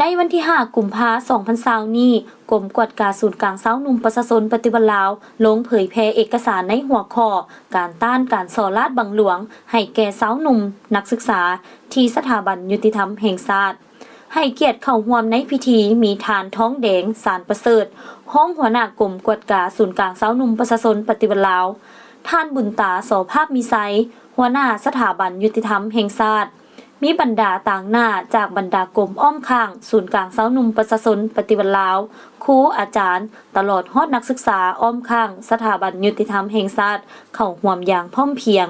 ໃນວັນທີຫ້າ ກຸມພາ ສອງພັນຊາວນີ້, ກົມກວດກາສູນກາງຊາວໜຸ່ມປະຊາຊົນປະຕິວັດລາວ ລົງເຜີຍແຜ່ເອກະສານໃນຫົວຂໍ້ ການຕ້ານການສໍ້ລາດບັງຫຼວງ ໃຫ້ແກ່ຊາວໜຸ່ມນັກສຶກສາ ທີ່ສະຖາບັນຍຸຕິທຳແຫ່ງຊາດ. ໃຫ້ກຽດເຂົ້າຮ່ວມໃນພິທີມີທ່ານ ທອງແດງ ສານປະເສີດ, ຮອງຫົວໜ້າກົມກວດກາສູນກາງຊາວໜຸ່ມປະຊາຊົນປະຕິວັດລາວ, ທ່ານ ບຸນຕາ ສໍພາບມີໄຊ, ຫົວໜ້າສະຖາບັນຍຸຕິທຳແຫ່ງຊາດ, ມີບັນດາຕາງໜ້າຈາກບັນດາກົມອ້ອມຂ້າງສູນກາງຊາວໜຸ່ມປະຊາຊົນປະຕິວັດລາວ, ຄູອາຈານ, ຕະຫຼອດຮອດນັກສຶກສາອ້ອມຂ້າງສະຖາບັນຍຸຕິທຳແຫ່ງຊາດ ເຂົ້າຮ່ວມຢ່າງພ້ອມພຽງ.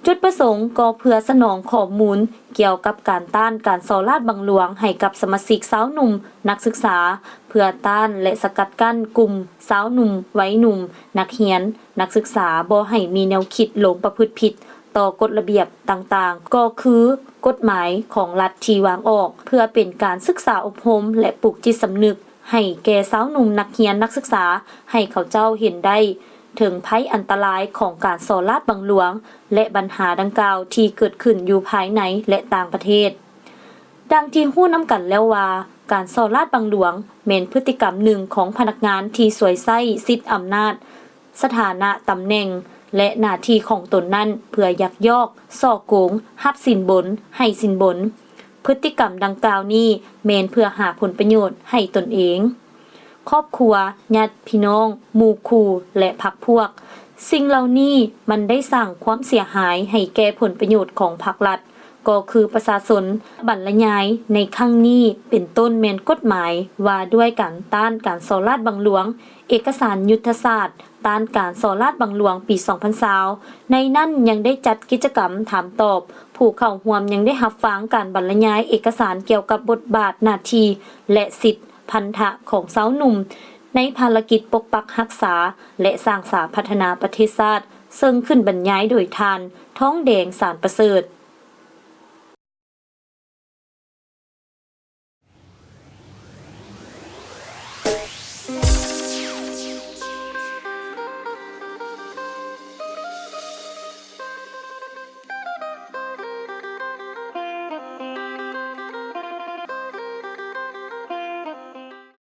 ຈຸດປະສົງກໍເພື່ອສະໜອງຂໍ້ມູນກ່ຽວກັບການຕ້ານການສໍ້ລາດບັງຫຼວງໃຫ້ກັບສະມາຊິກຊາວໜຸ່ມນັກສຶກສາ, ເພື່ອຕ້ານ ແລະ ສະກັດກັ້ນກຸ່ມຊາວໜຸ່ມ, ໄວໜຸ່ມ, ນັກຮຽນ, ນັກສຶກສາບໍ່ໃຫ້ມີແນວຄິດຫຼົງປະພຶດຜິດຕໍ່ກົດລະບຽບຕ່າງໆ, ກໍຄືກົດໝາຍຂອງລັດທີ່ວາງອອກ ເພື່ອເປັນການສຶກສາອົບຮົມ ແລະ ປຸກຈິດສຳນຶກໃຫ້ແກ່ຊາວໜຸ່ມນັກຮຽນນັກສຶກສາ ໃຫ້ເຂົາເຈົ້າເຫັນໄດ້ເຖິງໄພອັນຕະລາຍຂອງການສໍ້ລາດບັງຫຼວງ ແລະ ບັນຫາດັ່ງກ່າວທີ່ເກີດຂຶ້ນຢູ່ພາຍໃນ ແລະ ຕ່າງປະເທດ. ດັ່ງທີ່ຮູ້ນຳກັນແລ້ວວ່າ ການສໍ້ລາດບັງຫຼວງແມ່ນພຶດຕິກຳໜຶ່ງຂອງພະນັກງານທີ່ສວຍໃຊ້ສິດອຳນາດ, ສະຖານະ, ຕຳແໜ່ງ ແລະ ໜ້າທີ່ຂອງຕົນນັ້ນ ເພື່ອຍັກຍອກ, ສໍ້ໂກງ, ຮັບສິນບົນ, ໃຫ້ສິນບົນ. ພຶດຕິກຳດັ່ງກ່າວນີ້ແມ່ນເພື່ອຫາຜົນປະໂຫຍດໃຫ້ຕົນເອງ, ຄອບຄົວ, ຍາດພີ່ນ້ອງ, ໝູ່ຄູ່ ແລະ ພັກພວກ. ສິ່ງເຫຼົ່ານີ້ມັນໄດ້ສ້າງຄວາມເສຍຫາຍໃຫ້ແກ່ຜົນປະໂຫຍດຂອງພັກລັດ, ກໍຄືປະຊາຊົນ. ບັນລະຍາຍໃນຄັ້ງນີ້ເປັນຕົ້ນແມ່ນກົດໝາຍວ່າດ້ວຍການຕ້ານການສໍ້ລາດບັງຫຼວງ, ເອກະສານຍຸດທະສາດ ຕ້ານການສໍ້ລາດບັງຫຼວງປີສອງພັນຊາວ ໃນນັ້ນຍັງໄດ້ຈັດກິດຈະກຳຖາມຕອບ, ຜູ້ເຂົ້າຮ່ວມຍັງໄດ້ຮັບຟັງການບັນລະຍາຍເອກະສານກ່ຽວກັບບົດບາດ, ໜ້າທີ່ ແລະ ສິດພັນທະຂອງຊາວໜຸ່ມ ໃນພາລະກິດປົກປັກຮັກສາ ແລະ ສ້າງສາພັດທະນາປະເທດຊາດ, ເຊິ່ງຂຶ້ນບັນຍາຍໂດຍທ່ານ ທອງແດງ ສານປະເສີດ.